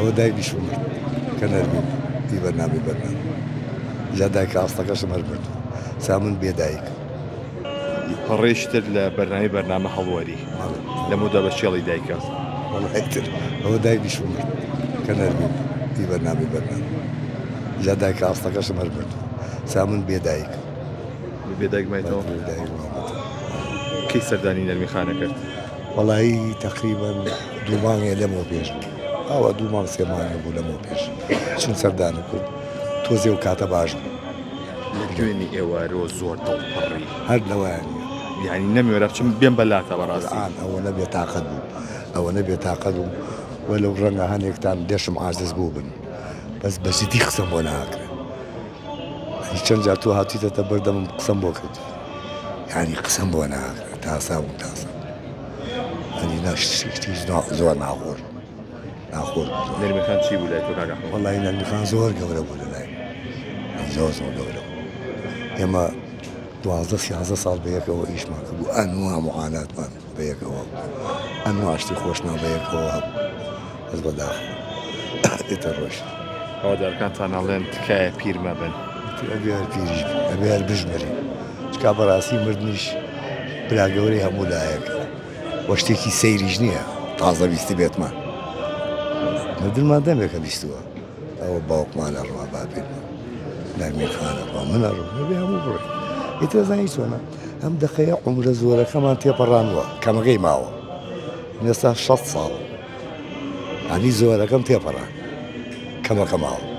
ئەوە دایکیشم مرد کە نەرمین ئی بەرنامەی بەرنامە جا دایکە ئاستەکەشم هەر مرد سا من بێ دایک. پەڕەیەکی تر لە بەرنامەی بەرنامە هەڵوەری لەمەودا بە چێڵی دایکە. وەڵای تر ئەوە دایکیشم مرد کە نەرمین ئی بەرنامەی بەرنامە جا دایکە ئاستەکەشم هەر مرد سا من بێ دایک. بێ دایک مایتەوە؟ بێ دایک مامەتەوە. کەی سەردانی نەرمی خانە کرد؟ وەڵایی تەقریبەن دوو مانگێ لەمەوە پێش بوو ئاوا دوو مانگ سێ مانگێ بوو لەمەوە پێش چون سەردانم کرد تۆزێ و کاتە باش بوو. لە دوێنی ئێوارەوە زۆر دڵپەڕی. هەر لەوەیان نییە. یانی نەموێرا بچم بێم بە لاتە بەڕاستی. قورئان ئەوەنە بێتاقەت بووم ئەوەنە بێتاقەت بووم وەلەو ڕەنگە هەنێکتان لێشم عاجز بووبن بەس بە جدی قسەم بۆ ناکرێ یانی چەند جار تۆ هاتوویتەتە بەردەمم قسەم بۆ کردووی یانی قسەم بۆ ناکرێ تاسا بووم تاسا یانی نا شتی زۆر ناخۆش بوو ناخۆش بوو زۆر. نەرمی خان چی بوو لای تۆ کاک ئەحمەد؟ وەڵی نەرمی خان زۆر گەورە بوو لە لای من زۆر زۆر گەورە بوو ئێمە 12 13 ساڵ بەیەکەوە ئیشمان کردبوو ئەنوا معاناتمان بەیەکەوە ئەنوا شتی خۆشمان بەیەکەوە هەبوو بەس بەداخەوە ئیتر ڕۆیشت. هەوادارەکانتان ئەڵێن تکایە پیر مەبن. ئیتر ئەبێ هەر پیریش بین ئەبێ هەر بشمرین چکا بەڕاستی مردنیش برا گەورەی هەموو لایەکە وە شتێکی سەیریش نییە تازە بیستبێتمان مردنمان دەمێکە بیستووە ئەوە باوکمان ئەڕوا باپیرمان نەرمین خان ئەڕوا من ئەڕۆم ئەبێ هەموو بڕۆین ئیتر ئەزانی چۆنە ئەم دەقەیە عومرە زۆرەکەمان تێپەڕانوە کەمەکەی ماوە من ئێستا 60 ساڵم هەنی زۆرەکەم تێپەڕان کەمەکە ماوە.